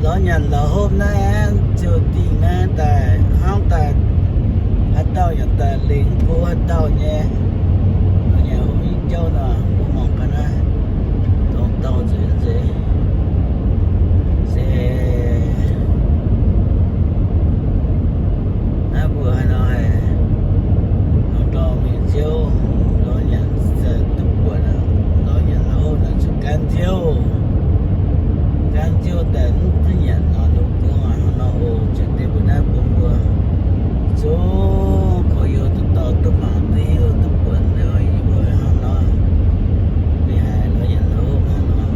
Lorz nyanc la'hopv naaiv ziouc dingh naaiv daaih hnangv daaih haaix dauh yaac daaih lengx go haaix dauh nyei. Lorz nyanc hopv nyei jauv nor, mbuo mangc gaax naaiv, dongh dauh nzueic nzengc. Se naaiv mbuo haaix nor haih lorz mingh nziouv, lorz nyanc duqv buonc, lorz nyanc la'hopv nor zuqc gaanv nziouv. Gaanv nziouv daaih mv duqv nyanc nor, ninh gorngv hnangv nor oc. Ziouc deix mbuo naaiv bun mbuo zungv gorx-youz duqv dorh duqv mangc duqv hiuv duqv buonc liuz, yie mbuo hnangv nor mingh haiz lorz nyanc la'hopv hnangv nor.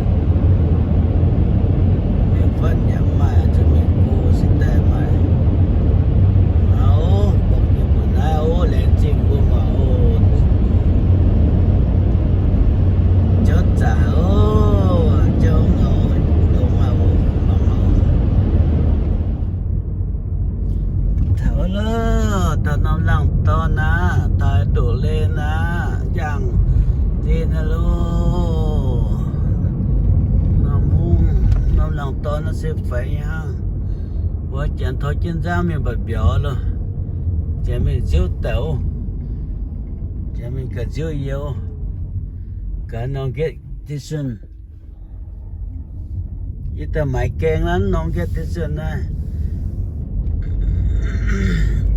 Mingh fatv nyanc maaih, zuqc mingh go se daaih maaih. Aa, mborqv jiex mbuo naaiv oc, laengz zingh mbuo mangc oc. Jauv zaqc oc, jauv ngau longx aqv oc, mangc oc. Taux lorqc, taux norm laangh dorn aqv, taux doqc lenh aqv, njang-lenh aqv loh. Norm mungv, norm laangh dorn naaiv se faix nyei hnangv. Mbuo janx tov jienv nzangv mingh mba'biauz loh. Janx mingh nziouv daaih oc. Janx mingh ga'nziouv yie oc. Gaax norm gate station. Yie daaih maaiz gaeng naaiv norm gate station naaiv.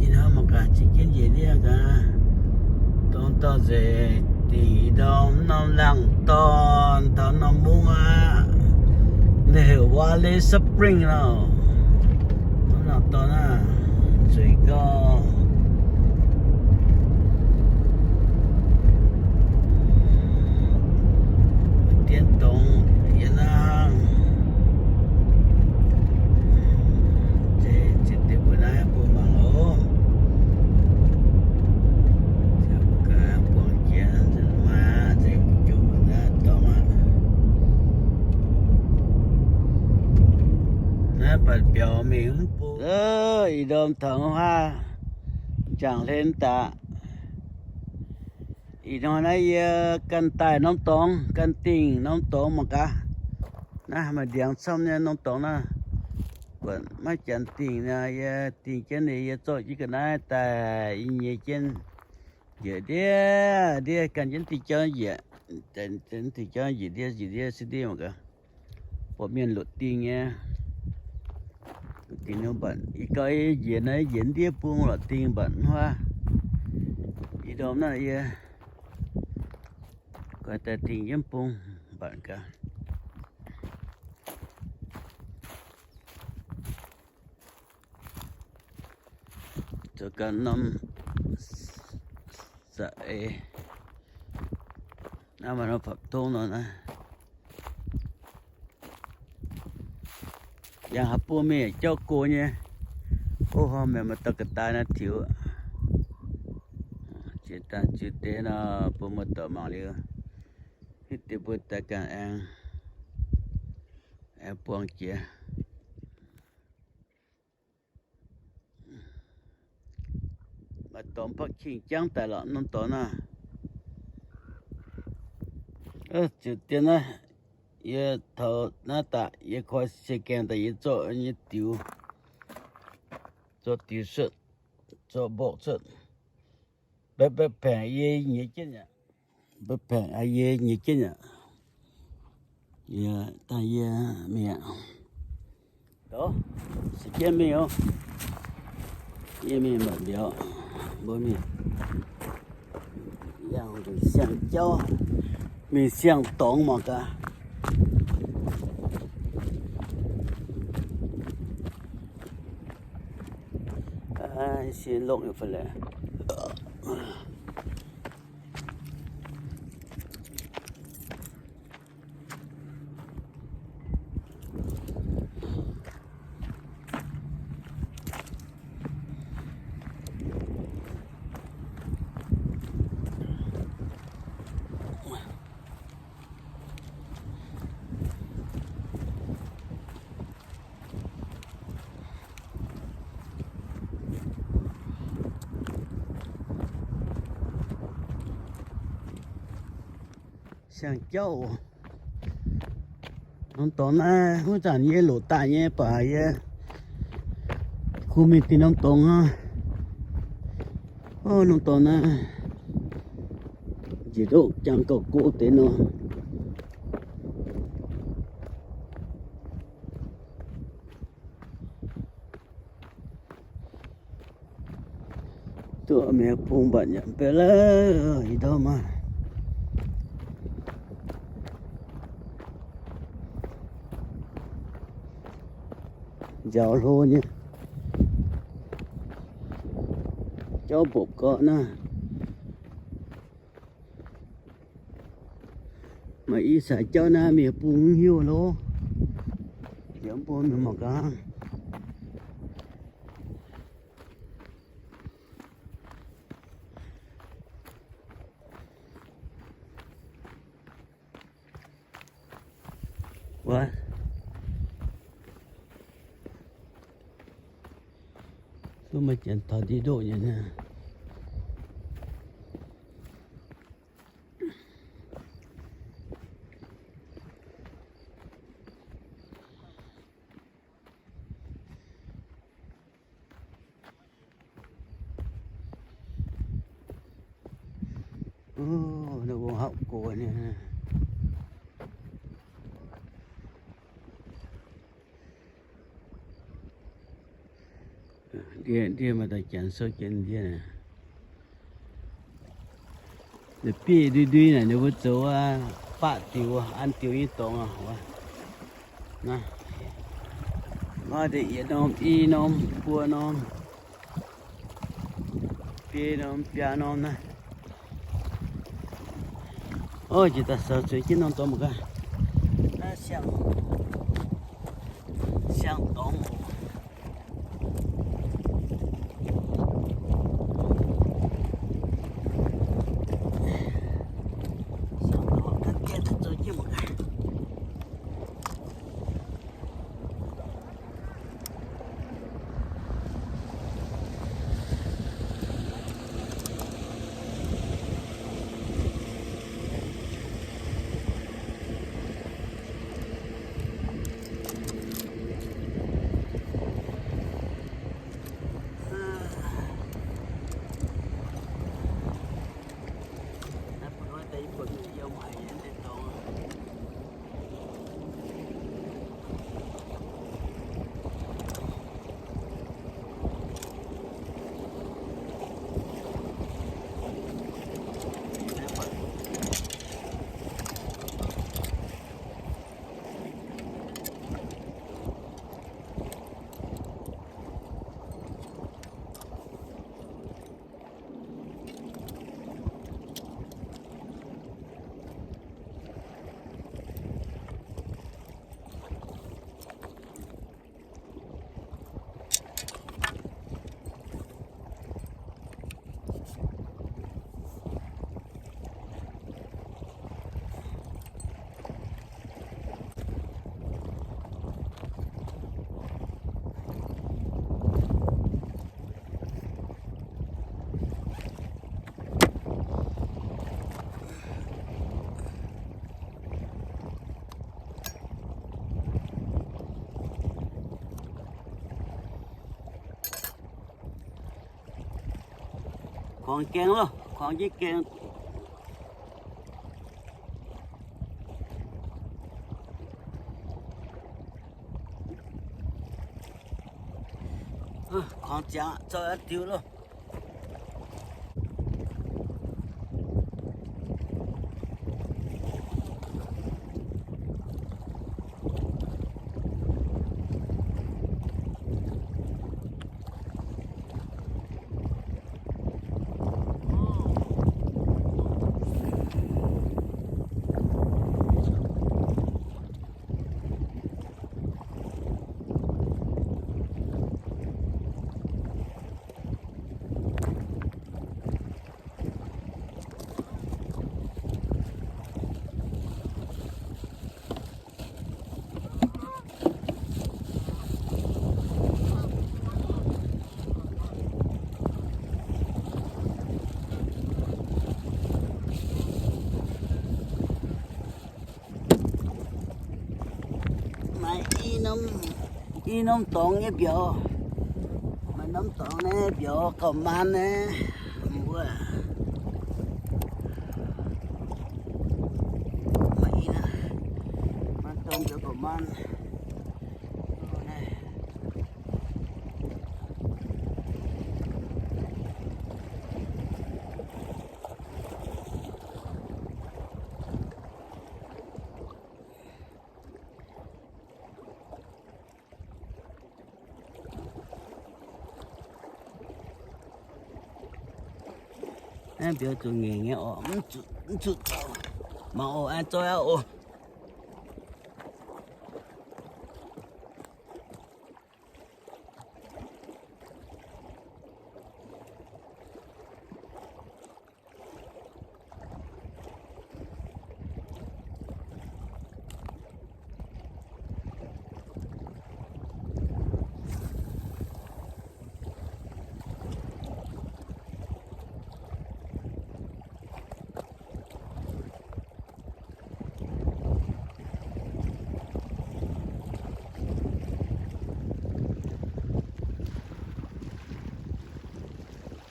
Ih hnoi mangc gaax, ziex jienv njiec ndiev gaax. Dongh dorh nzengc dingc ih ndorm norm laangh dorn taux norm mungv aqv. Naaiv heuc Valley Spring nor. Norm laangh dorn naaiv nzueic gauh. Dien dongz yiem naaiv. Ziex dieh mbuo naaiv mbuo mangc oc. Buangh jiex maaih aqv, juqc naaiv dorngx aqv. Naaiv batc biaux mingh mv bung. Ih ndorm taux haav njang hlen daaih. Ih hnoi naaiv yie ganh daaih norm dorngx, ganh dingh norm dorngx mangc gaax. Naaiv maaih ndiangx camv nyei norm dorngx naaiv. Buatc maiv janx dingh nor, yie dingh jienv ninh, yie zorqv jienv ga'naaiv daaih, yie nyiex jienv njiec ndiev ndiev, ganh jienv diuh jauv njiec, diuh jauv njiec ndiev njiec ndiev se ndiev mangc gaax. Buatc mienh lotc dingh nyei. Dingh nor mbatc, ih gau yie njiec naaiv njiec ndiev bung lorqc dingh mbatc huaav. Ih ndorm naaiv yie guaix daaih dingh jienv bung mbatc gaax. Zoux ganh norm za'eix. Naaiv maaih norm fapv tongv nor naaiv. Yangh haaix bung mingh jauv go nyei. Ov, hov, meih maaih dauh ga'daaih naaiv tiux. Jiex daaih ziux deix nor, bun muoz-doic mangc liuz, hitv deix mbuo daaih ganh aengx, aengx buangh jiex. Maaih dorngx parking jangv daaih lorqc, norm dorngx naaiv. Ziouc dien naaiv, yie taux naaiv daaih, yie koi se gaengh daaih yie zorqv nyei diux, zorqv diux cuotv, zorqv mborqv cuotv. Baeqc baeqc paengc yie nyiex jienv aqv. Baeqc paengc yie nyiex jienv aqv. Yie daaih yie mingh aqv. Doqc, se jienv mingh oc. Yie mingh mbatc mbiauz, mbuo mingh yangh siang-jauv, mingh siang-dorngx mangc gaax. Sie lokv nyei fai leh. Siang-jauv oc. Norm dorngx naaiv, wuov zanc yie loc daaih nyei baac yie kuh mingh dinh norm dorngx hnangv. Ov, norm dorngx naaiv njiec ndoqv jangx gauh gox deix nor. Duqv mienh bung mbatc yaac mv bei lorqc, ih ndorm maah. Nziaaux hlo nyei. Jauv mbopv gorqv naaiv. Maaih i saaix jauv naaiv mienh bung mv hiuv loh. Yaac mv bung mienh mangc gaax. Wuov, duqv maaih janx taux ndiev ndoqv nyei naaiv. Ov, ninh mbuo hauv gox nyei. Ndie, ndie maaih daaih janx sou jienv ndie. Ninh bieiv ndui ndui naaic ninh mbuo zoux baqv diuc, an diuc nyei dorngx aqv. Naaiv, naaiv deix yietc norm, i norm, buo norm, biei norm, biaa norm naaiv. Ov, jiex daaih sou zueiz jienv norm dorngx mangc gaax. Naaiv siang, siang dorngx oc. Kuangx gaeng loh, kuangx jienv gaeng. Kuangx ziangx zoux aqv diuh loh. I norm dorngx nyei mbiauz, maaih norm dorngx naaiv mbiauz gauh maan naaiv, mbuo maaih i naaiv, maan dorngx mbiauz gauh maan. Naaiv mbiauz zuqc ngaengc nyei oc, mv zuqc, mv zuqc zoux. Mangc oc, aa, zoih aqv oc.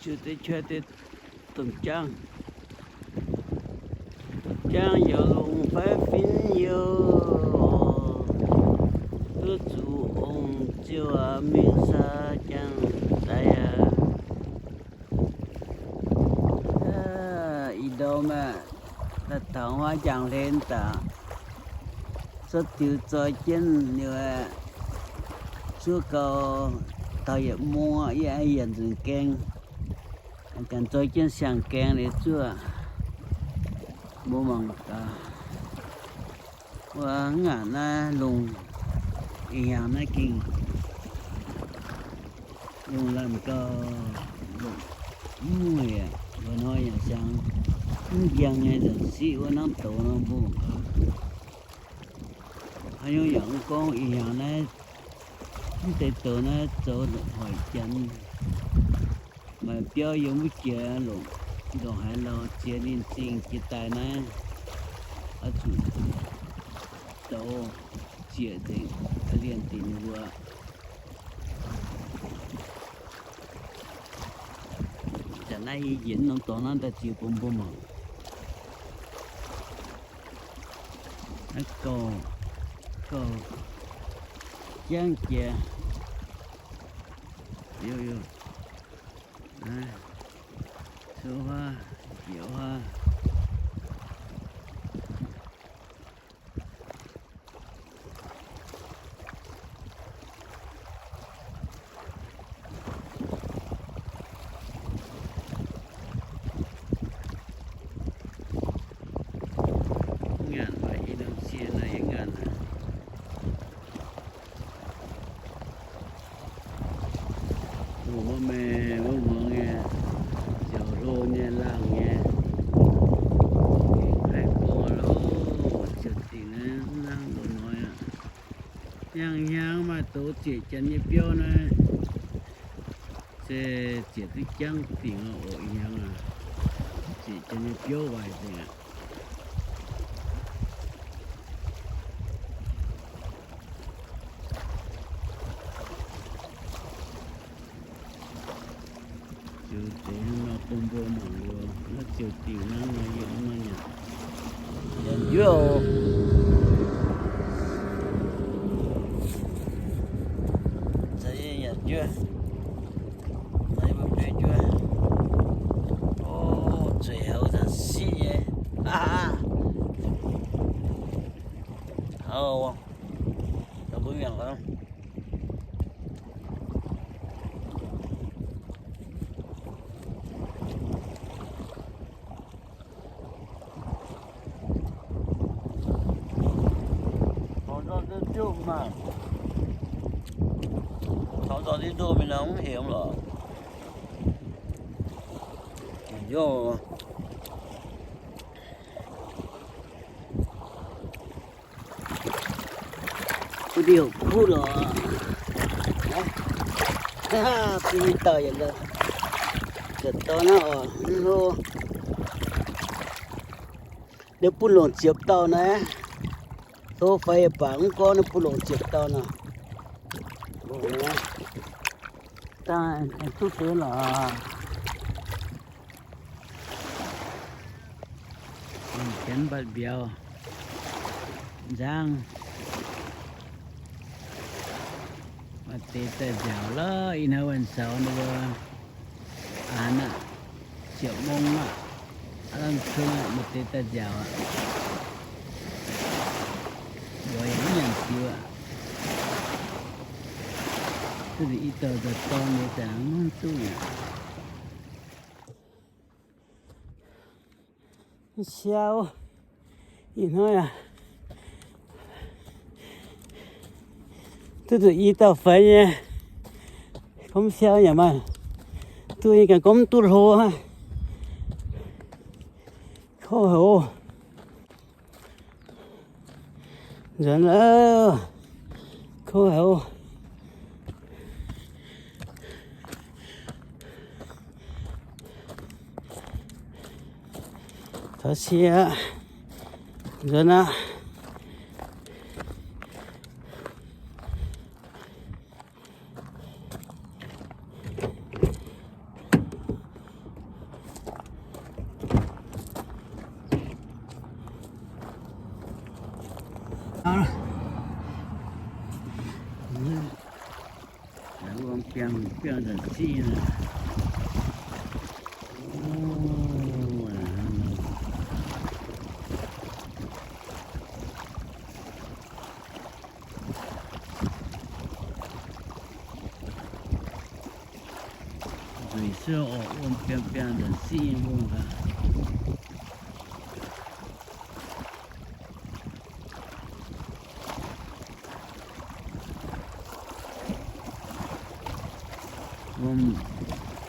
Ziouc deix qoi deix domh jaang. Domh jaang yaac longc fai fin youh, duqv zuqc ong-ziouh aqv, mingh saa jangx daaih aqv. Ih ndorm aeqv, daaih taux huaav jangx hlen daaih, cuotv diuh zoi jienv liuz aeqv, zuov gau taux yietc mungv, yie aengx yietc nzunc gaeng, ganh zoi jienv siang-gaeng liuz zuov. Mbuo mangc gaax, wuov ngaanc naaiv lungh, ih hnyangx naaiv gengh lungh laanh gau, lungh mv mueic aqv. Loz-hnoi yaac siang mv njang nyei, nzanc siqv wuov hnangv douz nor mbuo. Haaix nyungc yaac mv gorngv ih hnyangx naaiv mv deix douz naaiv zoux hoic janx, maaih biauv yiem wuov jiex longc, ndongc haaix lauh ziex ninh zingh jiex daaih naaiv, oix zuqc douz zieqc nzengc, lienh dinc mbuo. Zanc naaiv yie njiec norm dorngx naaiv daaih ziex bun mbuo mangc. Naaiv gauh, gauh jangv jiex. Youz, youz. Naaiv, suov huaav, jiex huaav. Ngaanc maaih i norm sieqv naaiv yie ngaanc aqv. Wuov meih wuov muangx nyei, ziouc hlo nyei, laangh nyei, haih gorngv loh, ziouc dingc naaiv hnangv loz-hnoi aqv. Hnyangx-hnyangx maaih douz zieqc janx nyei biauv naaiv, se zieqc duqv jangv dingc oc. Hnyangx aac, zieqc janx nyei biauv waaic nzengc aqv. Ziouc deix nor bun mbuo mangc loh, naaiv ziouc dingc hnangv nor yiem nor nyanc. Nyanc njuov oc. Za'gengh nyanc njuov. Naaiv mbuo biei njuov. O, zueiz heuc zanc siqv nyei. Aa, aa. Taux mbuo mangc gaax. Taux nzoih duqv njuqv maah. Taux nzoih duqv njuqv mingh nor mv hemx lorqc. Njuqv. Bun ndie-hoc kuv lorqc. Bun ndie-dauh yietc dauh. Ziepc dauh naaiv oc, mv hlo. Liuz bun longc ziepc dauh naaiv. Tov fai yaac baac mv gorngv ninh mbuo longc ziepc dauh nor. Daaih duqv deix lorqc. Janx mbatc mbiauz nzangv. Maaih deix daaih nziaauc lorqc. Ih hnoi วันเสาร์ ninh mbuo aanx aqv, ziepc mong aqv, aav lamh cong aqv, maaih deix daaih nziaauc aqv. Mbuox yaac mv nyanc ziux aqv. Duqv nzunc i dauh nzauh dorn nyei daaih mv duqv aqv. Siau, ih hnoi aac, duqv nzunc i dauh fai nyei, gorngv siau yaac maaih, duqv nyei ganh gorngv mv duqv hlo aqv. Kouv haic oc. Nzuonx aqv. Kouv haic oc. Taux sie aqv. Nzuonx aqv. Wuom biangh, biangh nzanc siqv nyei. Nzueic suov orqc, wuom biangh biangh nzanc siqv nyei wuom gaax. Wuom,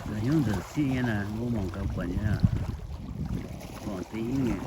hnyouv nzanc siqv nyei naaic, wuom mangc gaax buatc nyei aqv. Guangc deix nyei.